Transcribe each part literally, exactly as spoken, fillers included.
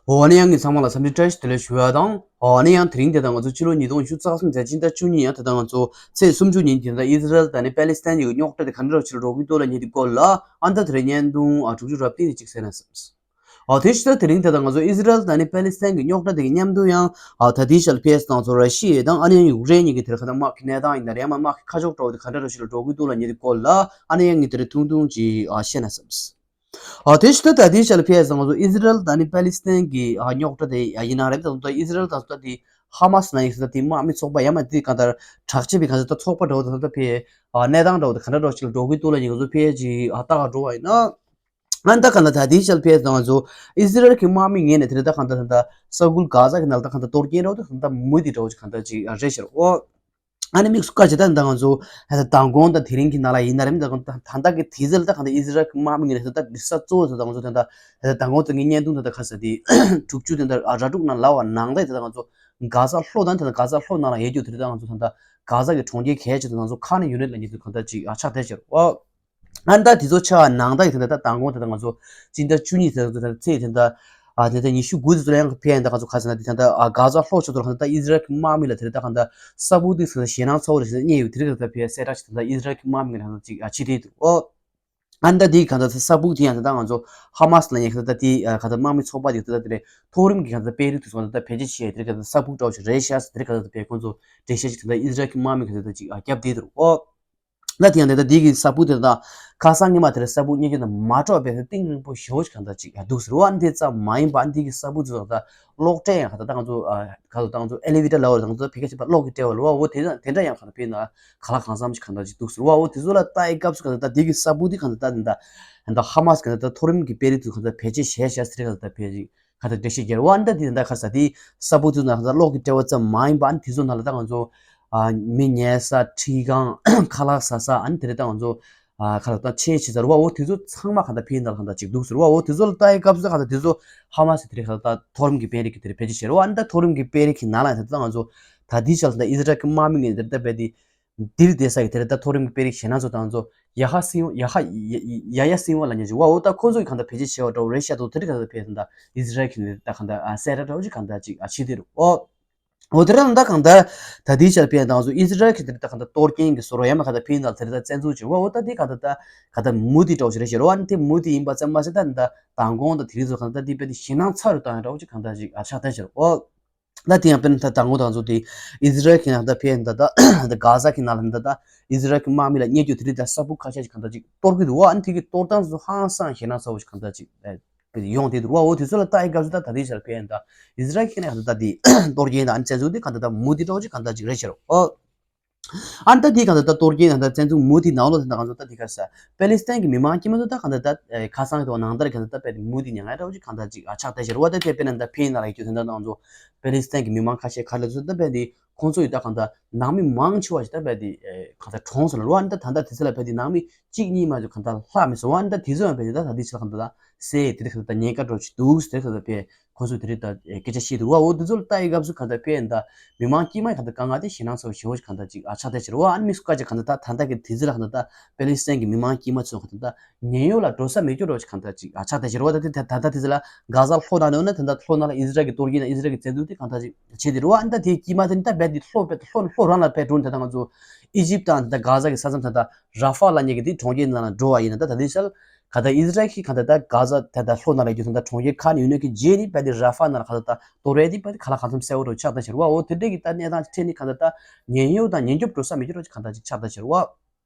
འོ་ཨ་ནི་ཡང་ངས་ཚང་མ་ལ་འཚམས་འདྲི་བཀྲ་ཤིས་བདེ་ལེགས་ཞུ་ཡ་དང་། འོ་ཨ་ནི་ཡང་དེ་རིང་དེ་དང་ང་ཚོ་ཕྱི་ལོ་ཉིས་སྟོང་ཉི་ཤུ་རྩ་གསུམ་ཚེས་སྤྱི་ཟླ་བཅུ་གཉིས་ཡང་དེ་དང་ང་ཚོ་ཚེས་སུམ་ཅུ་ཉིན་དེ་དང་ཨི་ཟི་རལ་དང་ནི་པེ་ལི་སི་ཐན་གྱི་རྙོག་དྲ་དེ་ག་འདྲ་ཞིག་ལ་འགྲོ་གི་འདུག་ལ་ཉིན་དེ་སྐོར་ལ་ཨ་ད་དེ་རིང་བརྙན་ཐུང་ཨ་དྲུག་ཅུ་རེ་བདུན་དེ་གཅིག་གསན་ན་བསམས། ཨ་དེ་ཕྱི་ཟླ་དེ་རིང་དེ་དང་ང་ཚོ་ཨི་ཟི་རལ་དང་ནི་པེ་ལི་སི་ཐན་གྱི་རྙོག་དྲ་དེ་གི་མཉམ་དུ་ཡང་ཨ་ད་དེའི་ཞལ་ཕེ་སི་དང་ཚོ་ར་ཤི་ཡ་དང་ཨ་ནི་ཡང་ཡུཀ་རེན་གཉིས་ཀྱི་དེར་ཁ་ད་དམག་གི་གནས་སྟངས་ཡིན་ན་རེད་ཡང་མ་དམག་གི་ཁ་ཕྱོགས་འདྲ་བོ་དེ་ག་འདྲ་ར་ཞིག་ལ་འགྲོ་གི་འདུག་ལ་ཉིན་དེ་སྐོར་ལ་ཨ་ནི་ཡང་ངས་དེ་རིང་ཐུང་ཐུང་ཅིག་ཨ་བཤད་ན་བསམས། ཨ་དེ་ཕྱི་ཟླ་ད་ལྟའི་ཆར་ལ་ཕེ་སི་ང་ཚོ་ཨི་ཟི་རལ་དང་ནི་པ་ལི་སི་ཐན་གྱི་ཨ་རྙོག་དྲ་དེ་ཡ་ཡིན་ན་རེད། ད་ལྟ་ཨི་ཟི་རལ་དང་ད་དེ་ཧ་མ་སི་ན་ཡིན་ཟེར་ད་དེ་དམག་མི་ཚོགས་པ་ཡ་མ་དེ་གང་ལྟར་དྲག་ཆེ་བའི་གང་ཟེར་ད་ཚོགས་པ་འདྲ་བོ་དང་ད་ཕེ་ཨ་གནས་སྟངས་འདྲ་བོ་དེ་ག་འདྲ་འདྲ་ཞིག་ལ་འགྲོ་གི་འདུག་ལ་ཡིན། ང་ཚོ་ཕེ་ཅི་ཨ་ལྟ་ག་འགྲོ་བ་ཡིན་ན། ཨ་ད་གང་ལྟར་ད་དེའི་ཆར་ལ་ཕེ་སི་ང་ཚོ་ཨི་ཟི་རལ་གྱི་དམག་མི་ངོས་ནས་དེ་རེད་ད་གང་ལྟར་ད་ས་ཁུལ་གྷ་ཟ་གི་ནང་ལ་ད་གང་ལྟར་གཏོར་སྐྱོན་འདྲ་བོ་དང་ད་མུ་མཐུད་འདྲ་བོ་ཅིག་གང་ལྟར་ཅིག་རེད་ཤག་འོ། ཨ་ནི་དམིགས་སུ་བཀར་བྱས་ད་ད་ང་ཚོ་ད་མདང་དགོང་དང་དེ་རིང་གི་ནང་ལ་ཡིན་ན་རེད། ད་ད་ལྟ་གི་དུས་ཚོད་ལ་ད་གང་ལྟར་ཨི་ཟི་རལ་གྱི་དམག་མི་ངོས་ནས་ད་ལྟ་ས་གཙོ་བོ་ད་ང་ཚོ་ད་ལྟ་ད་མདང་དགོང་དེ་ངའི་བརྙན་ཐུང་ད་ལྟ་ཁ་ས་དེ་དྲུག་ཅུ་དེ་འདྲ་ར་དྲུག་ནང་ལབ་པ་ནང་ལྟར་ད་ང་ཚོ་གྷ་ཟ་ལྷོ་དང་ད་གྷ་ཟ་ལྷོ་ནང་ལ་ཡོད་རྒྱུ་དེ་རེད། ད་ང་ཚོ་ད་ལྟ་གྷ་ཟ་གི་གྲོང་ཁྱེར་གལ་ཆེ་དེ་ང་ཚོ་ཁ་ནི་ཡུ་ནིཊ་ལ་ཉེ་དུས་གང་ལྟར་ཅིག་ཨ་ཆགས་བསྡད་ཤག་འོ། ཨ་ནི་ད་དེ་ཚོ་ཆ་ནང་ད་ཡི་དེ་འདྲ་ད་མདང་དགོང་དེ་འདྲ་ང་ཚོ་སྤྱི་ཟླ་བཅུ་གཉིས་དེ་འདྲ་ཚེས་དེ་འདྲ་ཨ་དེ་འདྲ་ཉི་ཤུ་དགུ་དེ་ཚོ་ལ་ཡང་ཕེ་ཡང་ད་ང་ཚོ་ཁ་སང་ད་དེ་འདྲ་ཨ་གྷ་ཟ་ལྷོ་ཕྱོགས་དེ་ལ་གང་ད་ཨི་ཟི་རལ་གྱི་དམག་མི་ལ་དེ་འདྲ་ད་གང་ད་ས་ཕུག་དེ་ཚོ་ཞེད་སྣང་ཚ་བོ་རེ་ཞིག་རྙེད་ཡོད་དེ་རིགས་ད་ཕེ་གསལ་བསྒྲགས་ཞིག་ད་ཨི་ཟི་རལ་གྱི་དམག་མི་ལ་གང་ད་ཅིག་ཨ་ཕྱི་དེ་འདུག་ཨོ། ཨ་ནི་ད་དེ་གང་ད་ས་ཕུག་དེ་ཡང་ད་ང་ཚོ་ཧ་མ་སི་ལ་ཡང་གང་ད་དེ་གང་ད་དམག་མི་ཚོགས་པ་དེ་ད་དེ་མཐོ་རིམ་གྱི་གང་ད་དཔོན་རིགས་དེ་ཚོ་ད་ཕལ་ཆེར་ཞེ་དེ་གང་ད་ས་ཕུག་འདྲ་བོ་ཞིག་རེད་ཤག་དེ་གང་ད་ཕེ་ཁོང་ཚོ་འགྲེལ་བཤད་ཅིག་ད་ཨི་ཟི་རལ་གྱི་དམག་མི་གང་ད་ཅིག་ཨ་རྒྱབ་དེ་འདུག་ཨོ། ད་དེ་ཡང་དེ་ད་དེ་གི་ས་ཕུག་དེ་ད་ཁ་སང་ཉི་མ་དེར་ས་ཕུག་རྙེད་རྒྱུ་དང་མ་འགྲོགས་པའི་གཏིང་རིང་པོ་ཞེ་པོ་ཞིག་གང་ད་ཅིག་འདུག་ཟེར་བ། ཨ་ནི་དེ་ཙམ་མ་ཡིན་པ་ཨ་ནི་དེ་གི་ས་ཕུག་དེ་ད་གློག་ཕྲན་ཡང་གང་ད་ད་ང་ཚོ་ག་ཚོད་ད་ང་ཚོ་ཨེ་ལི་ཝེ་ཊར་ལབ་པ་རེད། ད་ང་ཚོ་ཕ་གི་ཆད་པ་གློག་གི་ཕྲེང་བ་ལབ་པ་འོ་དེ་ད་དེ་འདྲ་ཡང་གང་ད་ཕེ་ན་ག་ལ་གང་འཚམ་ཞིག་གང་ད་ཅིག་འདུག་ཟེར་བ། འོ་དེ་ཚོ་ལ་ལྟ་ཡི་སྐབས་སུ་གང་ད་ད་དེ་གི་ས་ཕུག་དེ་གང་ད་ད་ད་ད་ཧ་མ་སི་གང་ད་ད་མཐོ་རིམ་གི་དཔོན་རིགས་ཚོ་གང་ད་ཕལ་ཆེར་ཞེ་ཞེ་ཟེར་གང་ད་ད་ཕལ་ཆེར་ག་ད་འགྲེལ་བཤད་རྒྱག་རེད་བ། ཨ་ནི་ད་དེ་ད་ག་ས་དེ་ས་ཕུག་དེ་ན་ག་ད་གློག་གི་ཕྲེང་བ་ཙམ་མ་ཡིན་པ་ཨ་ནི་དེ་ཚོ་ནང་ལ་ད་ང་ཚོ་ཨ་མི་ཉལ་ས་ཁྲིད་ཁང་ཁ་ལག་ཟ་ས་ཨ་ནི་དེ་རེད། ད་ང་ཚོ་ཨ་ཁ་ལག་ད་ཆས་ཆི་ཟེར་བ་འོ་དེ་ཚོ་ཚང་མ་ག་ད་ཕེ་ན་གང་ད་ཅིག་འདུག་ཟེར་བ། འོ་དེ་ཚོ་ལ་ལྟ་ཡི་སྐབས་སུ་ག་ད་དེ་ཚོ་ཧ་མ་སི་དེ་རེད། ག་ད་མཐོ་རིམ་གི་དཔོན་རིགས་ཀྱི་དེ་རེད་ཕལ་ཆེར་ཞེ་རེད་བ། ཨ་ནི་ད་མཐོ་རིམ་གི་དཔོན་རིགས་ཀྱི་ནང་ལ་ད་ད་ང་ཚོ་ད་དེ་ཆ་ལ་ད་ཨི་ཟི་རལ་གྱི་དམག་མི་ངོས་ནས་དེ་ལྟ་བས་དེ་འདིར་བསྡད་ས་ཡི་དེར་ད་མཐོ་རིམ་གྱི་དཔོན་རིགས་ཞེ་ན་ཚོ་དང་ཚོ་ཡ་ཧ་སིང་ཡ་ཧ་ཡ་ཡ་ཡ་སིང་བ་ལ་ཉེ་ཅིག་བ་འོ་ད་ཁོ་ཚོ་གི་གང་ད་བེད་སྤྱོད་བྱེད་པ་འདྲ་བོ་རེད་ཤག་འདུག་དེ་རིགས་གང་ད་བེད་ད་ཨི་ཟི་རལ་གྱི་ནི་ད་གང་ད་ཨ་གསལ་བསྒྲགས་འདྲ་བོ་ཅིག་གང་ད་ཅིག་ཨ་བྱེད་དེ་རུ་འོ། འོ་དེ་རང་ད་གང་ད་ད་དེའི་ཆར་བེད་དང་ཚོ་ཨི་ཟི་རལ་གྱི་དེ་རིགས་ད་གང་ད་གཏོར་སྐྱོན་གྱི་བཟོ་འདྲ་ཡང་མ་གང་ད་བེད་ད་དེ་རིགས་ད་བཙན་འཛུལ་བྱེད་འོ་འོ་ད་དེ་གང་ད་ད་གང་ད་མུ་མཐུད་འདྲ་བོ་ཅིག་རེད་ཤག་འོ་ཨ་ནི་དེ་མུ་མཐུད་ཡིན་པ་ཙམ་མ་ཟད་ད་ད་མདང་དགོང་ད་དེ་རིགས་ཚོ་གང་ད་དེ་བེད་དེ་ཞེད་སྣང་ཚ་རུ་བཏང་ཡ་འདྲ་བོ་ཅིག་གང་ད་ཅིག་ཨ་ཆགས་བསྡད་ཤག་འོ། ད་དེ་ཡང་དཔེར་ན་ད་དང་པོ་དང་ཚོ་དེ་ཨི་ཟི་རལ་གྱི་ནང་ད་ཕེ་ད་ད་གྷ་ཟ་གི་ནང་ལ་ད་ད་ཨི་ཟི་རལ་གྱི་དམག་མི་ལ་རྙེད་རྒྱུ་དེ་རིགས་ད་ས་ཕུག་ཁ་ཤས་ཤིག་གང་ད་ཅིག་གཏོར་གི་འདུག་བ། ཨ་ནི་དེ་གི་གཏོར་སྟངས་སུ་ཧང་སང་ཞེད་སྣང་ཚ་བོ་ཞིག་གང་ད་ཅིག་ཡོང་དེ་འདུག་བ། འོ་དེ་ཚོ་ལ་ལྟ་ཡི་སྐབས་སུ་ད་ད་དེ་ཆར་ཕེ་ད་ཨི་ཟི་རལ་གྱི་ནང་ད་ད་དེ་གཏོར་སྐྱོན་ད་ཨ་ནི་བཙན་འཛུལ་དེ་གང་ད་ད་མུ་མཐུད་འདྲ་བོ་ཅིག་གང་ད་ཅིག་རེད་ཤག་འོ། ཨ་ནི་ད་དེ་གང་ད་ད་གཏོར་སྐྱོན་ད་ད་བཙན་འཛུལ་མུ་མཐུད་ནང་ལོགས་དེ་ད་གང་ཚོ་ད་དེ་ག་ས་པེ་ལི་སི་ཐན་གྱི་མི་མང་དཀྱུས་མ་ཚོ་ད་གང་ད་ད་ཁ་སང་གི་ནང་ལྟར་གང་ད་ད་པེ་དེ་མུ་མཐུད་མྱ་ངན་འདྲ་བོ་ཅིག་གང་ད་ཅིག་ཨ་ཆགས་བསྡད་ཤག་རེད་བ། ད་དེ་དཔེར་ན་ད་ཕེ་ནང་ལ་ཡོད་རྒྱུ་དེ་ད་ད་ང་ཚོ་པེ་ལི་སི་ཐན་གྱི་མི་མང་ཁ་ཤས་ག་རེ་ཚོ་ད་པེ་དེ་ཁོང་ཚོ་ཡི་ད་གང་ད་ནང་མི་མང་ཆེ་བ་ཞིག་ད་པེ་དེ་གང་ད་གྲོངས་སོང་ལ་རེད་བ། ཨ་ནི་ད་ད་ད་དེ་ཚོ་ལ་པེ་དེ་ནང་མི་གཅིག་གཉིས་མ་གཏོགས་གང་ད་ལྷག་མི་སོང་བ། ཨ་ནི་ད་དེ་ཚོ་ཡང་པེ་དེ་ད་ད་དེ་ཚོ་ལ་གང་ད་ད་སེ་དེ་དེ་གང་ད་ཉེན་ཁ་འདྲ་བོ་ཅིག་འདུག་ཟེར་གང་ད་པེ་ཁོ་ཚོས་དེ་རིགས་ད་སྐད་ཆ་བཤད་འདུག་བ། འོ་དེ་ཚོ་ལ་ལྟ་ཡི་སྐབས་སུ་གང་ལྟར་ཕེ་ཡིན་ད་མི་མང་དཀྱུས་མ་གང་ལྟར་དཀའ་ངལ་དེ་ཞེད་སྣང་ཚ་བོ་ཞེ་པོ་ཞིག་གང་ལྟར་ཅིག་ཨ་ཆགས་བསྡད་ཤག་རེད་བ། ཨ་ནི་དམིགས་སུ་བཀར་ཅིག་གང་ལྟར་ད་ད་ལྟ་གི་དུས་ཚོད་ལ་གང་ལྟར་ད་པེ་ལི་སི་ཐན་གྱི་མི་མང་དཀྱུས་མ་ཚོ་གང་ལྟར་ད་ཉེན་གཡོལ་ལ་འགྲོ་ས་མེད་རྒྱུ་འདྲ་བོ་ཞིག་གང་ལྟར་ཅིག་ཨ་ཆགས་བསྡད་ཤག་རེད་བ། ད་དེ་ད་ད་ལྟ་དུས་ཚོད་ལ་གྷ་ཟ་ལྷོ་ནང་ནས་ཡོང་ན་ད་ལྟ་ལྷོ་ནང་ལ་ཨི་ཟི་རལ་གྱི་གཏོར་སྐྱོན་དང་ཨི་ཟི་རལ་གྱི་བཙན་འཛུལ་དེ་གང་ལྟར་ཅིག་བྱེད་དེ་རེད་བ། ཨ་ནི་ད་དེའི་དཀྱུས་མ་དེ་ནི་ད་རྦད་དེ་ལྷོ་རྦད་དེ་ལྷོ་ནས་ལྷོ་རང་ལ་རྦད་འགྲོ་ནས་ད་ལྟ་ང་ཚོ་ཨི་ཇིབ་དང་ད་ལྟ་གྷ་ཟ་གི་ས་མཚམས་ད་ལྟ་ར་ཧྥ་ལབ་མཁན་གྱི་དེ་གྲོང་ཁྱེར་ནང་ལ་འགྲོ་བ་ཡིན་ན་ད་ད་དེ་ཤར་ག་ད་ཨི་ཟི་རལ་གྱིས་ག་ད་ད་གྷ་ཟ་ད་ད་ལྷོ་ནང་ལ་ཡོད་ད་གྲོང་ཁྱེར་ཁག་ནས་ཡོད་ནས་ཀྱི་རྗེས་ནི་རྦད་དེ་ར་ཧྥ་ནང་ལ་ག་ད་ད་གཏོར་ཡས་དེ་རྦད་དེ་ག་ལ་གང་འཚམ་གསལ་བོ་འདྲ་ཆགས་ད་ཤར་བ། འོ་དེ་འདྲས་ཀྱི་ད་གནས་སྟངས་ཅིག་འཕྲད་ནས་ག་ད་ད་ཉེན་གཡོལ་དང་ཉེན་སྐྱོབ་འགྲོ་ས་མེད་རྒྱུ་འདྲ་ཅིག་ག་ད་ཅིག་ཆགས་ད་ཤར་བ།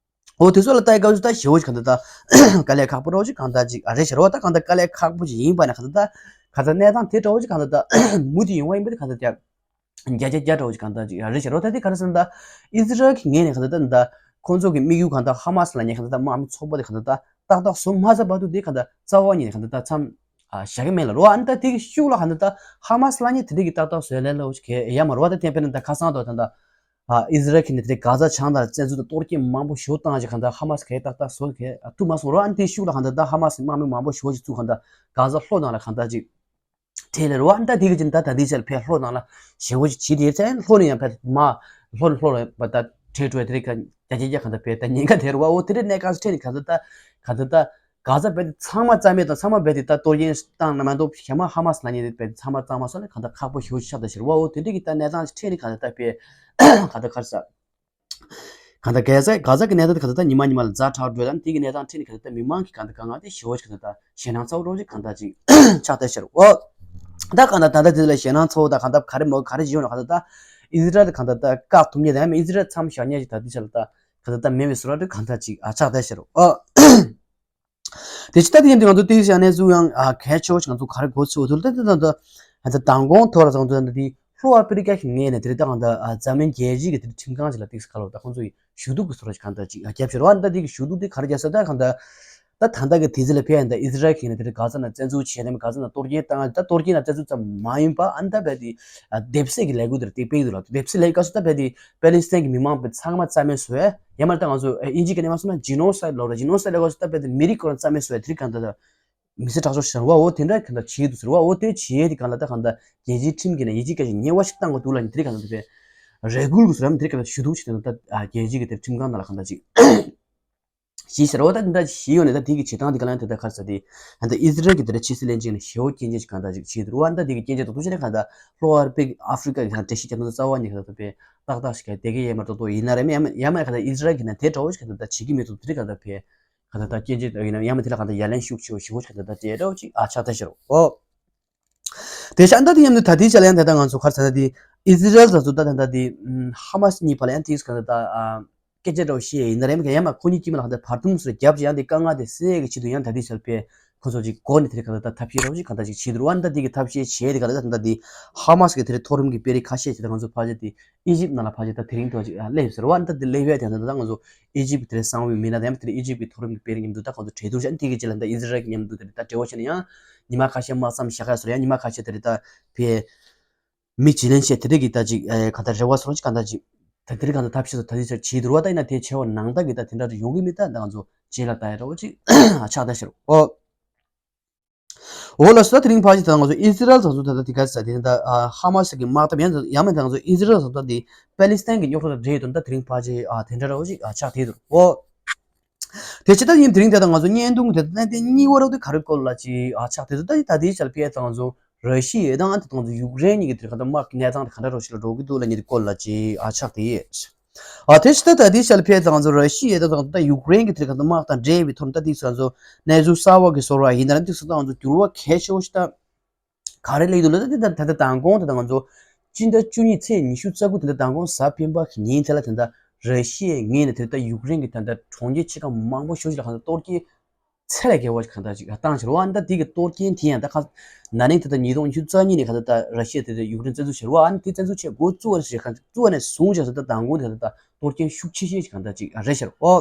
འོ་དེ་ཚོ་ལ་ལྟ་ཡི་སྐབས་སུ་ད་ཞེ་པོ་ཅིག་ག་ད་ད་དཀའ་ལས་ཁག་པོ་འདྲ་ཅིག་ག་ད་ཅིག་ཨ་རེད་ཤར་བ། ད་ག་ད་དཀའ་ལས་ཁག་པོ་ཅིག་ཡིན་པ་ན་ག་ད་ད་ག་ད་གནས་སྟངས་དེ་འདྲ་ཅིག་ག་ད་ད་མུ་མཐུད་ཡོང་བ་ཡིན་པ་དེ་ག་ད་ད། བརྒྱ་ཆ་བརྒྱ་འདྲ་བོ་ཅིག་གང་ལྟར་ཅིག་རེད་ཤག་རོ། ད་དེ་ག་རེ་ཟེར་ན་ད་ཨི་ཟི་རལ་གྱི་ངོས་ནས་གང་ལྟར་ད་ཁོང་ཚོ་གི་དམིགས་ཡུལ་གང་ལྟར་ཧ་མ་སི་ལབ་མཁན་གང་ལྟར་དམག་མི་ཚོགས་པ་དེ་གང་ལྟར་ཏག་ཏག་བཟོ་མ་ཚར་བར་དུ་དེ་གང་ལྟར་རྩ་བ་ཉིད་ནས་གང་ལྟར་མཚམས་བཞག་གི་མེད་ལ་རོ། ཨ་ནི་ད་དེ་གི་ཤུགས་ལ་གང་ལྟར་ཧ་མ་སི་ལབ་མཁན་དེ་འདྲ་གི་ཏག་ཏག་བཟོ་ལེ་ལོ་ཞིག་གི་ཡ་མ་རོ། ཨ་ད་དེ་དཔེར་ན་ད་ཁ་སང་དུ་ད་ད་ཨི་ཟི་རལ་གྱི་ནས་དེ་གྷ་ཟ་བྱང་དང་བཙན་འཛུལ་དང་གཏོར་སྐྱོན་མང་པོ་ཞེ་པོ་བཏང་ཞིག་གང་ལྟར་ཧ་མ་སི་གི་ཏག་ཏག་བཟོ་གི་ཐུབ་མ་སོང་རོ། ཨ་ནི་དེ་ཤུགས་ལ་གང་ལྟར་ད་ཧ་མ་སི་དམག་མི་མང་པོ་ཞེ་པོ་ཞིག་ཚུར་གང་ལྟར་གྷ་ཟ་ལྷོ་ནང་ལ་གང་ལྟར་ཅིག་ཁྲལ་ལེ་རུ་བ་ཨ་ནི་ད་དེ་གི་ཅིག་ད་ད་དེ་ཆར་ཕེ་ལྷོ་ནང་ལ་ཞེ་པོ་ཅིག་བྱེད་དེ་ཚན་ལྷོ་ནས་ཡང་ཕེ་མ་ལྷོ་ལྷོ་ལ་བ་ད་ཁྲལ་སྤྲོད་དེ་རིགས་ག་རྒྱ་རྒྱ་རྒྱ་གང་ད་ཕེ་ད་ཉེན་ཁ་དེ་རུ་བ་འོ་དེ་རིགས་གནས་སྐབས་སུ་ཁྲལ་ནི་གང་ད་ད་གང་ད་ད་ གྷ་ཛ་རྦད་དེ་ཚང་མ་རྩ་མེད་དང་ཚང་མ་རྦད་དེ་ད་གཏོར་སྐྱོན་བཏང་ན་མ་གཏོགས་གཞན་མ་ཧ་མ་སི་ལབ་མཁན་དེ་རྦད་དེ་ཚང་མ་གཙང་མ་སོང་ལ་གང་ལྟར་ཁག་པོ་ཞེ་པོ་ཆགས་བསྡད་ཤག་རེད་བ། འོ་དེ་འདྲ་གི་ད་གནས་སྟངས་ཤིག་འཕྲད་ནས་གང་ལྟར་ད་དཔེ་གང་ལྟར་ག་རེ་ཟེར། གང་ལྟར་གྷ་ཛ་གྷ་ཛ་གི་གནས་སྟངས་དེ་གང་ལྟར་ད་ཉི་མ་ཉི་མ་ལ་ཛ་དྲག་འགྲོ་ཡ་དང་དེ་གི་གནས་སྟངས་འཕྲད་ནས་གང་ལྟར་ད་མི་མང་གི་གང་ལྟར་དཀའ་ངལ་དེ་ཞེ་པོ་ཅིག་གང་ལྟར་ད་ཞེད་སྣང་ཚ་པོ་འདྲ་པོ་ཅིག་གང་ལྟར་ཅིག་ཆགས་བསྡད་ཤག་རེད་བ། ད་གང་ལྟར་ད་ལྟ་དེ་ལ་ཞེད་སྣང་ཚ་པོ་དང་གང་ལྟར་ག་རེ་མོ་ག་རེ་བྱེད་ཡོང་ན་གང་ལྟར་ད་ཨི་ཟི་རལ་དེ་གང་ལྟར་ད་བཀག་ཐུབ་མཁན་དང་ཡང་མིན་ཨི་ཟི་རལ་མཚམས་བཞག་མཁན་ཞིག་ད་དེ་ཆ་ལ་ད་གང་ལྟར་ད་མེད་པའི་བཟོ་འདྲ་དེ་གང་ལྟར་ཅིག་ཨ་ཆགས་བསྡད་ཤག་རེད་བ། དེ་ཕྱི་ལྟ་དེ་ཡིན་དུས་ང་ཚོ་ཏིག་ཙམ་གནས་ཚུལ་ཡང་ཨ་གལ་ཆེ་བོ་ཞིག་ང་ཚོ་ག་རེ་གོ་ཚོད་འདུག་ད་དེ་ད་ད་ད་མདང་དགོང་ཐོག་ལ་ང་ཚོ་ད་དེ་ལྷོ་ཨ་ཕི་རི་ཀ་གི་ངོས་ནས་དེ་རིང་ད་གང་ད་ཨ་འཛམ་གླིང་རྒྱལ་སྤྱི་གི་དེ་ཁྲིམས་ཁང་ཅིག་ལ་ཏིག་ཙམ་ག་ལབ་ད་ཁོང་ཚོ་ཡི་ཞུ་གཏུག་གི་བཟོ་འདྲ་ཞིག་གང་ད་ཅིག་ཨ་བརྒྱབ་ཤག་རེད་བ། ད་དེ་གི་ཞུ་གཏུག་དེ་ག་རེ་བརྒྱབ་ཟེར་ད་གང་ད་ད་ད་ལྟ་གི་དུས་ཚོད་ལ་ཕེབས་ཡིན་ད་ཨི་ཟི་རལ་གྱི་ནས་དེ་རིང་གྷ་ཛ་ནང་བཙན་འཛུལ་བྱས་ནས་གྷ་ཛ་ནང་གཏོར་སྐྱོན་བཏང་ད་གཏོར་སྐྱོན་ནང་བཙན་འཛུལ་ཙམ་མ་ཡིན་པ་ཨ་ནི་ད་རྦད་དེ་ཨ་སྡེབ་གསོད་ཀྱི་ལས་འགུལ་དེ་ར་དེ་སྤེལ་གྱི་འདུག་ལ། སྡེབ་གསོད་ལས་འགུལ་སྐབས་སུ་ད་རྦད་དེ་པེ་ལི་སི་ཐན་གྱི་མི་མང་པོ་ཚང་མ་རྩ་མེད་བཟོ་ཡ། ཡང་མ་ད་ང་ཚོ་ཨིན་ཇི་སྐད་ནས་མ་སོང་ན་ཇི་ནོ་སའིཌ་ལབ་ར། ཇི་ནོ་སའིཌ་ལབ་སྐབས་སུ་ད་རྦད་དེ་མི་རིགས་ཁོ་རང་རྩ་མེད་བཟོ་ཡ་དེ་རིགས་གང་ད་ད་མི་ཚེ་དྲག་ཤོས་ཤར་བ་འོ་དེ་འདྲ་གང་ད་བྱེད་འདུག་ཟེར་བ། འོ་དེ་བྱེད་དེ་གང་ལ་ད་གང་ད་རྒྱལ་སྤྱིའི་ཁྲིམས་ཀྱི་ནས་ཡིད་ཆེས་སྐད་ཆ་ཉེས་པ་ཞིག་བཏང་དགོས་འདུག་ལ་ནི་དེ་རིགས་གང་ད་དེ་རེ་སྐུལ་དགོས་ཟེར་ཡ་མི་དེ་རིགས་གང་ད་ཞུ་གཏུག་བྱེད་དེ་ད་རྒྱལ་སྤྱི་གི་དེ་ཁྲིམས་ཁང་ནང་ལ་གང་ད་ཅིག་ཞེས་ཟེར་བ། ད་འདི་འདྲ་ཞིག་ཡོད་ནས་ད་དེ་གི་བྱེད་སྟངས་དེ་ག་ལ་ཡང་དེ་ལྟར་ཁ་ས་དེ་ད་ལྟ་ཨི་ཟི་རལ་གྱི་དེ་འདྲ་ཕྱི་སྲིད་བློན་ཆེན་ནས་ཞེ་པོ་སྐྱོན་བརྗོད་ཅིག་གང་ལྟར་ཅིག་བྱས་འདུག་བ། ད་དེ་གི་སྐྱོན་བརྗོད་དང་ཐུག་ཆེ་ནས་གང་ལྟར་ལྷོ་ཨ་ཕི་ཨ་ཧྥི་རི་ཀ་གི་གང་འགྲེལ་བཤད་རྒྱབ་ན་རྩ་བ་ཉིད་གང་ལྟར་དཔེ་ཏག་ཏག་ཞིག་ག་དེ་གི་ཡས་མ་གཏོགས་ཡིན་ན་རེད་མ་ཡ་མ་ཡ་མ་གང་ལྟར་ཨི་ཟི་རལ་གྱི་ནས་དེ་འདྲ་བོ་ཞིག་གང་ལྟར་བྱེད་ཀྱི་མེད་འདུག་དེ་རིགས་གང་ལྟར་དཔེ་གང་ལྟར་ད་སྐྱོན་བརྗོད་ཡིན་ན་ཡ་མ་དེ་ལ་གང་ལྟར་ཡ་ལན་ཤུགས་ཆེ་བོ་ཞེ་པོ་ཞིག་གང་ལྟར་ད་དེ་འདྲ་བོ་ཅིག་ཨ་ཆགས་ད་ཤི་རོ་ཨོ། དེ་ཤ་ཨ་ད་དེ་མཉམ་དུ་ད་ལྟའི་ཆ་ལ་ཡང་ད་ལྟ་ང་ཚོ་ག་རེ་ཟེར་ན་དེ་ཨི་ཟི་རལ་དང་ཚོ་ད་ད་ལྟ་དེ་ཧ་མ་སི་གཉིས་བར་ལ་ཡང་དེ་ག་རེ་ད་སྐད་ཆ་འདྲ་བོ་བཤད་ཡིན་ན་རེད་མ་ག་ཡང་མ་ཁོ་གཉིས་དཀྱིལ་མ་ལ་ག་ད་བར་འདུམ་སོ་རྒྱབ་ཅིག་ཡང་དེ་དཀའ་ངལ་དེ་སེལ་གི་ཆེད་དུ་ཡང་ད་ལྟའི་ཆ་ལ་དཔེ་ཁོ་ཚོ་ཅིག་སྒོ་ནས་དེ་ག་ད་ཐབས་ཤེས་འདྲ་བོ་ཅིག་ག་ད་ཅིག་བྱེད་འདུག་བ། ཨ་ད་དེ་གི་ཐབས་ཤེས་བྱས་དེ་ག་ད་ད་ལྟ་དེ་ཧ་མ་སི་གི་དེ་རེད་མཐོ་རིམ་གི་དཔོན་རིགས་ཁ་ཤས་ཅིག་ད་ང་ཚོ་ཕལ་ཆེར་དེ་ཨི་ཇིབ་ནང་ལ་ཕལ་ཆེར་ད་དེ་རིང་ཐོག་ཅིག་སླེབས་ཟེར་བ། ཨ་ད་དེ་སླེབས་ཡ་དེ་ད་ད་ང་ཚོ་ཨི་ཇིབ་གི་དེ་རེད་གསང་བའི་མི་སྣ་དེ་ཡང་དེ་རེད་ཨི་ཇིབ་གི་མཐོ་རིམ་གི་དཔོན་རིགས་མཉམ་དུ་ད་ཁོ་ཚོ་གྲོས་བསྡུར་བྱས་ཨ་དེ་གི་རྗེས་ལ་ད་ཨི་ཟི་རལ་གི་མཉམ་དུ་དེ་རེད་ད་འབྲེལ་བ་བྱས་ནས་ཡང་ཉི་མ་ཁ་ཤས་མ་ཙམ་བཞག་ཡ་ཟེར་ཡང་ཉི་མ་ཁ་ཤས་དེ་རེད་ད་ཕེ། མི་བྱིན་ལེན་བྱས་དེ་འདྲ་གི་ད་ཅིག་ཨེ་གང་ལྟར་རེ་བ་སོང་ཅིག་གང་ལྟར་ཅིག་ད་དེ་རིང་གང་ལྟར་ཐབས་ཤེས་སུ་ད་དེ་ཆར་བྱེད་འདུག་བ། ད་ཡིན་ན་དེ་བྱས་པ་ནང་ལྟར་གི་ད་དེ་འདྲ་ཡོང་གི་མེད། ད་ད་ང་ཚོ་རྗེས་ལ་ད་ཡ་འདྲ་བོ་ཅིག་ཆགས་ད་ཤི་རོ་ཨོ། འོ་ལགས་སོ། ད་དེ་རིང་ཕལ་ཆེར་ད་ང་ཚོ་ཨི་ཟི་རལ་ཚོ་ཚོ་ད་ལྟ་དེ་ག་ས་དེ་ད་ཧ་མ་སི་གི་དམག་འཐབ་ཡང་ཡང་མེད། ད་ང་ཚོ་ཨི་ཟི་རལ་ཚོ་ད་དེ་པེ་ལི་སི་ཐན་གི་རྙོག་དྲ་དང་འབྲེལ་ཡོད་དོན་ད་དེ་རིང་ཕལ་ཆེར་དེ་འདྲ་འདྲ་བོ་ཅིག་ཆགས་བསྡད་འདུག་ཨོ། དེ་ཕྱི་ད་ཡིན་དེ་རིང་དེ་ད་ང་ཚོ་བརྙན་ཐུང་དེ་ད་དེ་གཉིས་བར་དུ་ག་རེ་སྐོར་ལ་ཅིག་ཨ་ཆགས་དེ་ད་ད་དེ་ཆ་ལ་ཕེ་ད་ང་ཚོ་ར་ཤི་ཡ་དང་ཨ་ད་ང་ཚོ་ཡུཀ་རེན་གཉིས་ཀྱི་དེ་ག་ད་དམག་གི་གནས་སྟངས་དེ་ག་འདྲ་རོ་ཞིག་ལ་འགྲོ་གི་འདུག་ལ་ཉེ་དེ་སྐོར་ལ་ཅིག་ཨ་ཆགས་དེ་ཡོད། ཨ་དེ་ཕྱི་ད་ད་དེ་ཆ་ལ་ཕེ་ད་ང་ཚོ་ར་ཤི་ཡ་ད་ད་ཡུཀ་རེན་གྱི་དེ་ག་ད་དམག་དང་འབྲེལ་བའི་ཐོག་ད་དེ་ང་ཚོ་གནས་ཚུལ་གསར་བ་གི་བཟོ་འདྲ་ཡིན་ད་ན་དེ་ད་ང་ཚོ་འགྱུར་བ་གལ་ཆེ་བོ་ཞིག་ད། ག་རེ་ལབ་ཀྱི་འདུག་ལབ་ན་དེ་ལྟར་ད་ལྟ་མདང་དགོང་དེ་ལྟར་ང་ཚོ་སྤྱི་ཟླ་བཅུ་གཉིས་ཚེས་ཉི་ཤུ་རྩ་དགུ་དེ་ལྟར་མདང་དགོང་གཟའ་སྤེན་པ་གི་ཉིན་དེ་ལ་དེ་ལྟར་ར་ཤི་ཡའི་ངོས་ནས་དེ་ལྟར་ཡུཀ་རེན་གྱི་དེ་ལྟར་གྲོང་ཁྱེར་ཆེ་ཁག་མང་པོ་ཞེ་པོ་ཅིག་ལ་གང་ལྟར་གཏོར་སྐྱོན་ཚད་ལས་བརྒལ་བ་ཞིག་གང་ལྟར་ཅིག་བཏང་ཕྱིར་བ། ཨ་ནི་ད་དེ་གི་གཏོར་སྐྱོན་དེ་ཡང་ད་ཁ་ན་ནིང་དེ་ལྟར་ཉིས་སྟོང་ཉི་ཤུ་རྩ་གཉིས་ནས་གང་ལྟར་ད་ར་ཤི་ཡ་དེ་ལྟར་ཡུཀ་རེན་བཙན་འཛུལ་བྱས་རེད་བ། ཨ་ནི་དེ་བཙན་འཛུལ་བྱས་འགོ་བཙུགས་པ་ཞིག་གང་བཙུགས་པ་ནས་བཟུང་བྱས་སུ་ད་མདང་དགོང་དེ་གང་ལྟར་ད་གཏོར་སྐྱོན་ཤུགས་ཆེ་ཤོས་ཤིག་གང་ལྟར་ཅིག་རེད་ཤག་ཨོ།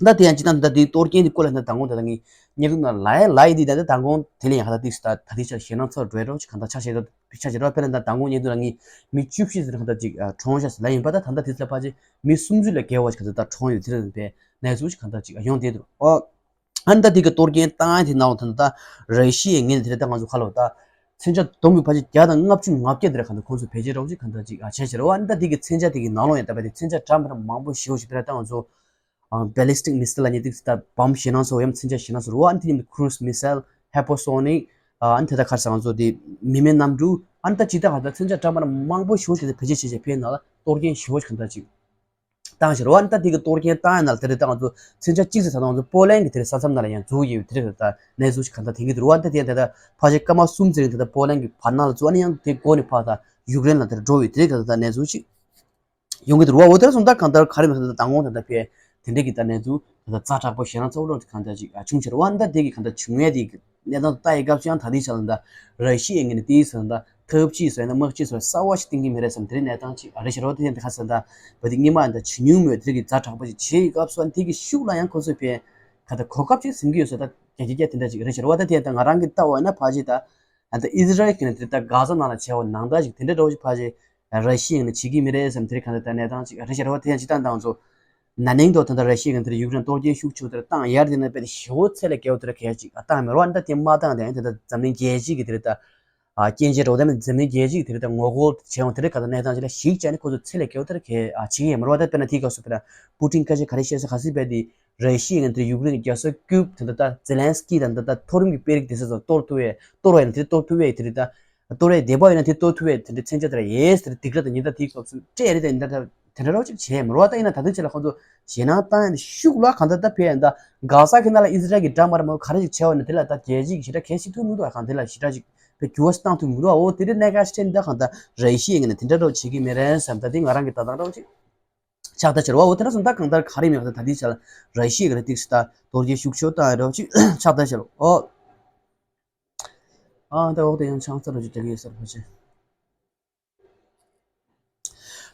ད་དེ་ཡང་ཅི་ལྟར་ད་དེའི་གཏོར་སྐྱོན་དེ་སྐོར་ལ་ད་མདང་དགོང་དེ་ལ་ངས་བརྙན་ཐུང་ནང་ལ་ཡ་ལ་ཡི་དེ་ད་ད་མདང་དགོང་དེ་ལ་ཡང་ཧ་ད་ཏིག་སི་ད་ད་ཏིག་ཆ་ཞེད་སྣང་ཚ་རུ་འགྲོ་ཡ་འདྲ་བོ་ཅིག་གང་ལྟར་ཆ་ཞེ་ད་ཆ་ཞེ་ད་དཔེར་ན་ད་མདང་དགོང་བརྙན་ཐུང་ལ་ངས་མི་བཅུ་བཞི་ཟེར་གང་ལྟར་ཅིག་གྲོངས་ཤག་ཟེར་ལ་ཡིན་པ། ད་ད་ལྟ་དེ་ཚོ་ཕལ་ཆེར་མི་སུམ་ཅུ་ལས་བརྒལ་བ་ཅིག་གང་ལྟར་ད་གྲོངས་ཡོད། དེ་རེད་པས་གནས་ཚུལ་ཅིག་གང་ལྟར་ཅིག་ཡོང་བསྡད་འདུག་ཨོ། ཨ་ནི་ད་དེ་གི་གཏོར་སྐྱོན་བཏང་ཡ་དེ་ནང་ལོགས་ད་ད་ར་ཤི་ཡའི་ངོས་ནས་དེ་རེད་ད་ང་ཚོ་ཁ་ལོ་ད། མཚོན་ཆ་བསྡོམས་པའི་ཕལ་ཆེར་བརྒྱ་དང་ལྔ་བཅུ་ང་བརྒྱད་དེ་རེད་གང་ལྟར་ཁོང་ཚོས་བེད་སྤྱོད་རོགས་ཅིག་གང་ལྟར་ཅིག་ཨ་བྱས་ཕྱིར་རོ། ཨ་ནི་ད་དེ་གི་མཚོན་ཆ་དེ་གི་ནང་ལོགས་ཡང་ད་བ་དེ་མཚོན་ཆ་འདྲ་མི་འདྲ་མང་པོ་ཞེ་པོ་ཞིག་དེ་རེད་ད་ང་ཚོ་ཨ་ballistic missile་ལབ་མཁན་དེ་ད་བོམ་ཞེད་སྣང་ཚ་བོ་ཡང་མཚོན་ཆ་ཞེད་སྣང་ཚ་བོ་རོ། ཨ་ནི་དེ་ནི་cruise missile, hypersonic ཨ་ནི་དེ་ད་ག་རེ་ཟེར་ང་ཚོ་དེ་མི་མེད་གནམ་གྲུ། ཨ་ནི་ད་ཇི་ལྟར་གང་ལྟར་མཚོན་ཆ་འདྲ་མི་འདྲ་མང་པོ་ཞེ་པོ་ཞིག་དེ་བེད་སྤྱོད་བྱས་བྱས་ཕེབས་ནང་ལ་གཏོར་སྐྱོན་ཞེ་པོ་ཞིག་གང་ལྟར་ཅིག་བཏང་ཕྱིར་རོ། ཨ་ནི་ད་དེ་གི་གཏོར་སྐྱོན་བཏང་ཡ་ནང་ལ་དེ་རེད་ད་ང་ཚོ་མཚོན་ཆ་གཅིག་ཟེར་ད་ང་ཚོ་པོ་ལན་གི་དེ་རེད་ས་མཚམས་ནང་ལ་ཡང་འཛུལ་ཡོད་དེ་རེད་ད་གནས་ཚུལ་ཞིག་གང་ལྟར་དེང་གི་དེ་རོ། ཨ་ནི་ད་དེ་ཡང་དེ་ད་ཕལ་ཆེར་སྐར་མ་གསུམ་ཙམ་རིང་དེ་ད་པོ་ལན་གི་བར་སྣང་ལ་འཛུལ། ཨ་ནི་ཡང་དེ་འགོ་ནས་ཕར་ད་ཡུཀ་རེན་ལ་དེ་རེད་འགྲོ་ཡོད་དེ་རེད་གང་ལྟར་ད་གནས་ཚུལ་ཞིག་ཡོང་གི་འདུག་རོ། འོ་དེ་ར་སོང་ད་གང་ལྟར་ག་རེ་མེད་ད་མདང་དགོང་ད་ད་ཕེ་དེ་འདྲ་གི་ད་གནས་ཚུལ་ད་ད་ཛ་དྲག་པོ་ཞེད་སྣང་ཚ་བོ་འདྲ་གང་ལྟར་ཅིག་བྱུང་ཕྱིར་རོ། ཨ་ནི་ད་དེ་གི་གང་ལྟར་བྱུང་ཡ་དེ་གི་གནས་སྟངས་ད་ལྟ་ཡི་སྐབས་སུ་ཡང་ད་དེ་ཆ་ལ་ད་ར་ཤི་ཡའི་ངོས་ནས་དེའི་ས་ད་ཐབས་ཇུས་སོགས་ཡང་ན་དམག་ཇུས་སོགས་གསར་བ་ཞིག་བཏིང་གི་མེད་རེད་བསམ་དེ་རིང་གནས་སྟངས་ཅིག་ཨ་རེ་ཤི་རོ། དེ་ཡང་དེ་ཁ་ས་ད་བ་དེ་སྔོན་མ་ཡང་ད་ཇེ་ཉུང་མོད་དེ་རིགས་ཀྱི་ཛ་དྲག་པོ་ཞིག་བྱེད་ཡི་སྐབས་སུ་ཨ་ནི་དེ་གི་ཤུགས་ལ་ཡང་ཁོ་ཚོས་ཕན་ག་ད་གོ་སྐབས་ཅིག་ཟིན་གི་ཡོད་ས་ད་རྒྱ་སྐྱེད་རྒྱ་དེ་འདྲ་ཅིག་ཨ་རེ་ཤི་རོ། བ་ད་དེ་ཡང་ད་ང་རང་གི་ལྟ་བ་ཡིན་ན་ཕལ་ཆེར་ད་ཨ་ད་ཨི་ཟི་རལ་གྱི་ནས་དེ་ད་གྷ་ཛ་ནང་ལ་བྱས་པ་ནང་ལྟར་ཞིག་དེ་འདྲ་འདྲ་བོ་ཞིག་ཕལ་ཆེར་ར་ཤི་ཡ་ནས་བྱེད་ཀྱི་མི་རེད་བསམ་དེ་རིང་ག་ད་ད་གནས་སྟངས་ཅིག་ཨ་རེ་ཤི་རོ། དེ་ཡང་ཅི་ད་ད་ང་ཚོ་ན་ནིང་དུ་ད་ད་ར་ཤི་ཡ་གི་དེ་ཡུཀ་རེན་གཏོར་སྐྱོན་ཤུགས་ཆེ་བོ་དེ་བཏང་ཡར་དེ་ནས་དཔེ་དེ་ཞེ་པོ་ཚད་ལས་བརྒལ་བ་དེ་གལ་ཅིག་ཨ་བཏང་མེད་རོ། ཨ་ནི་ད་དེ་མ་བཏང་དེ་ཡང་དེ་ད་འཛམ་གླིང་རྒྱལ་སྤྱི་གི་དེ་རེད་ད། ཨ་སྐྱོན་ཅན་འདྲ་བོ་དེ་མིན་འཛམ་གླིང་རྒྱལ་སྤྱི་དེ་རིང་ད་ངོ་རྒོལ་བྱས་ཡོང་དེ་རིང་ག་ད་གནས་སྟངས་ཅིག་ལ་གཞིགས་བྱས་ནས་ཁོ་ཚོ་ཚེ་ལས་སྐྱོ་དེར་གལ་ཨ་བྱེད་ཀྱི་ཡོད་མ་རེད་བ། ད་དཔེར་ན་དེའི་སྐབས་སུ་དཔེར་ན་པུ་ཏིན་སྐད་ཆ་ག་རེ་བཤད་ས་ག་སྲིད་པས་དེ་ར་ཤི་ཡ་ཡིན་ན་དེ་རིང་ཡུཀ་རེན་གྱི་རྒྱལ་ས་ཀིབ་དེ་འདྲ་ད་ཛེ་ལན་སི་ཀི་དང་འདྲ་ད་མཐོ་རིམ་གྱི་དཔོན་རིགས་དེ་ཚོ་གཏོར་ཐུབ་པས་གཏོར་བ་ཡིན་ན་དེ་གཏོར་ཐུབ་པས་དེ་རིང་ད། གཏོར་ཡས་བདེ་པོ་ཡིན་ན་དེ་གཏོར་ཐུབ་པའི་དེ་འདྲའི་མཚོན་ཆ་དེ་ར་ཡེས་དེ་འདྲ་སྡིགས་ར་དང་ཉེན་བརྡ་དེའི་སྐབས་སུ་སྤྲད་རེད་དེ་འདྲ་དེ་འདྲ་རོགས་ཅིག་བྱས་མ་རེད་བ། ད་ཡིན་ན་ད་ལྟའི་ཆ་ལ་ཁོང་ཚོ་ཞེད་སྣང་བཏང་ཡས་ཤུགས་ལ་གང་ལྟར་ད་ཕེ་ཡས་ད་གྷ་ཟ་གི་ནང་ལ་ཨི་ཟི་རལ་གྱི་འདྲ་མ་རེད་མ་ག་རེ་ཞིག་བྱས་བ་ན་དེ་ལ་ད་རྒྱལ་སྤྱི་གི་ཞེ་དྲག་གལ་ཆེ་ཐུབ་མི་འདུག་གང་དེ་ལ་ཞེ་དྲག་ཅིག་ཕེ་འགྱུར་བ་བཏང་ཐུབ་མི་འདུག་འོ་དེ་འདྲ་གནད་འགག་ཞིག་འཕྲད་ནས་ད་གང་ལྟར་ར་ཤི་ཡའི་ངོས་ནས་དེ་འདྲ་རོགས་བྱེད་ཀྱི་མེད་རེད་བསམ། ད་དེ་ང་རང་གི་ལྟ་སྟངས་རོགས་ཅིག་ཆགས་ད་ཕྱིར་བ། འོ་དེ་འདྲ་སོང་ད་གང་ལྟར་ག་རེ་མེད་ད་ད་ལྟའི་ཆ་ལ་ར་ཤི་ཡའི་ངོས་ནས་ཏིག་སི་ད་གཏོར་རྒྱག་ཤུགས་ཆེ་བཏང་ཡས་རོགས་ཅིག་ཆགས་ད་ཕྱིར་བ། འོ། ཨ་ད་འོག་ཏུ་ཡང་ཆང་ས་ར་ཅིག་རྒྱག་གི་ཡོད་ས་རེད་ཕལ་ཆེར།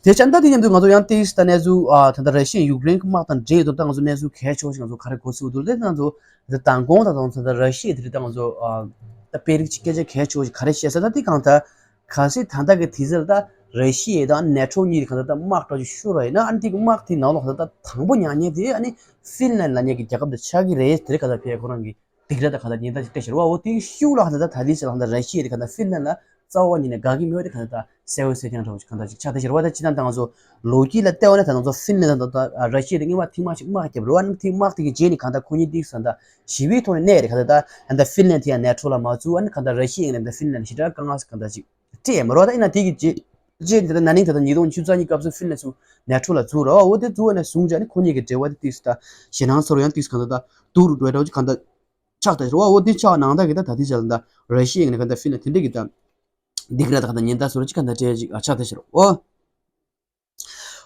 དེ་ཆ་ད་དེ་མཉམ་དུ་ང་ཚོ་ཡང་ཏིག་སི་ད་གནས་ཚུལ་ཨ་ད་ལྟ་ར་ཤི་ཡ་ཡུཀ་རེན་གྱི་དམག་དང་འབྲེལ་ཡོད་དོ། ད་ང་ཚོ་གནས་ཚུལ་གལ་ཆེ་བ་ཞིག་ང་ཚོ་ག་རེ་གོ་ཚུལ་འདུག་དེ་ང་ཚོ་དེ་མདང་དགོང་དང་དང་ད་ལྟ་ར་ཤི་ཡ་དེ་རིང་ད་ང་ཚོ་ཨ་ད་དཔོན་རིགས་ཀྱི་སྐད་ཆ་གལ་ཆེ་བ་ཞིག་ག་རེ་བཤད་ས་ད་དེ་གང་ལྟར་གལ་སྲིད་ད་ལྟ་གི་དུས་ཚོད་ལ་ད་ར་ཤི་ཡ་དང་ནེ་ཊོ་གཉིས་གང་ལྟར་ད་དམག་གྲ་ཅིག་ཤོར་བ་ཡིན་ན་ཨ་ནི་དེ་གི་དམག་དེ་ནང་ལོགས་གང་ལྟར་ད་དང་པོ་མྱངས་མཁན་དེ་ཨ་ནི་ཧྥིན་ལན་ལབ་མཁན་གྱི་རྒྱལ་ཁབ་དེ་ཆགས་ཀྱི་རེད། དེ་རིང་གང་ལྟར་ཕེ་ཁོ་རང་གི་སྡིགས་ར་དང་གང་ལྟར་ཉེན་བརྡ་ཞིག་སྤྲད་ཤར་བ། འོ་དེའི་ཤུགས་ལ་གང་ལྟར་ད་ལྟའི་ཆ་ལ་གང་ལྟར་ར་ཤི་ཡ་དེ་གང་ལྟར་ཧྥིན་ལན་ལ་རྩ་བ་ཉིད་ནས་དགའ་གི་མེད་པ་དེ་གང་ལྟར་ད་གསལ་པོ་གསལ་རྐྱང་འདྲ་བོ་ཞིག་གང་ལྟར་ཅིག་ཆགས་བསྡད་ཤར་བ། ད་ཅི་ད་ལྟ་ང་ཚོ་ལོ་རྒྱུས་ལ་བལྟས་པ་ན་ད་ང་ཚོ་ཧྥིན་ལན་དང་ད་ར་ཤི་ཡ་དེ་སྔོན་མ་ཐེངས་མ་ཞིག་དམག་བརྒྱབ་རེད་བ། ཨ་ནི་དེ་དམག་དེ་གི་རྗེས་ནས་གང་ལྟར་ཁོ་གཉིས་དེ་གང་ལྟར་ཞི་བའི་ཐོག་ནས་གནས་རེད། གང་ལྟར་ད་ད་ཧྥིན་ལན་དེ་ཡང་ནེ་ཊོ་ལ་མ་བཙུགས། ཨ་ནི་གང་ལྟར་ར་ཤི་ཡ་ཡིན་ན་ད་ཧྥིན་ལན་ཞེ་དྲག་དཀའ་ངལ་ཞིག་གང་ལྟར་ཅིག་སྤྲད་མ་རེད་བ། ད་ཡིན་ན་དེ་གི་རྗེས་རྗེས་ནས་ད་ན་ནིང་ད་ལྟ་ཉིས་སྟོང་ཉི་ཤུ་རྩ་གཉིས་སྐབས་སུ་ཧྥིན་ལན་ཚུར་ནེ་ཊོ་ལ་བཙུགས་རེད་བ། འོ་དེ་བཙུགས་པ་ནས་བཟུང་བྱས་ནས་ཁོ་གཉིས་ཀྱི་འབྲེལ་བ་དེ་ཏིག་ཙམ་ད་ཞེད་སྣང་ཚོར་ཡང་ཏིག་ཙམ་གང་ལྟར་ད་སྡུག་རུ་འགྲོ་ཡ་འདྲ་བོ་ཅིག་གང་ལྟར་ཆགས་བསྡད་ཤག་བ། འོ་དེ་ཆགས་ནང་ལྟར་གྱི་ད་ད་ལྟའི་ཆ་ལ་ད་ར་ཤི་ཡའི་ངོས་ནས་གང་ལྟར་ཧྥིན་ལན་དེ་འདྲ་གི་ད་སྡིགས་ར་ད་གང་ལྟར་ཉེན་བརྡ་བཟོ་འདྲ་ཅིག་གང་ལྟར་སྤྲད་ཅིག་ཨ་ཆགས་བསྡད་ཤག་བ།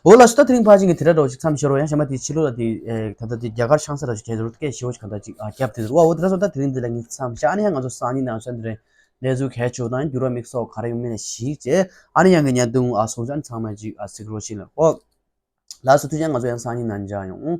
འོ་ལགས་སོ། ད་དེ་རིང་ཕལ་ཆེར་གྱི་དེ་འདྲ་འདྲ་བོ་ཅིག་མཚམས་བཞག་རོགས། ཡང་གཞན་པ་དེ་ཕྱི་ལོགས་ལ་དེ་ཨེ་ད་ལྟ་དེ་རྒྱ་གར་ཆང་ས་ར་ཅིག་གས་རུ་སྐད་ཞེ་བོ་ཅིག་གང་ལྟར་ཅིག་ཨ་བརྒྱབ་དེ་རུ་བ། འོ་དེ་འདྲ་སོང་ད་དེ་རིང་འདི་ལ་ངས་མཚམས་བཞག་ཨ་ནི་ཡང་ང་ཚོ་སང་ཉིན་ནང་ཚན་དེ་རིང་གནས་ཚུལ་གལ་ཆེ་བོ་དང་འགྱུར་བ་དམིགས་བསལ་ག་རེ་ཡོང་མིན་ལ་གཞིགས་བྱས་ཨ་ནི་ཡང་གི་ཉན་དུང་ཨ་སོང་ཙང་ཚང་མ་ཅིག་ཨ་གཟིགས་རོགས་བྱེད་ལ། འོ་ལགས་སོ། ཐུགས་རྗེ་ཆེ། ང་ཚོ་ཡང་སང་ཉིན་ནང་མཇལ་ཡོང་།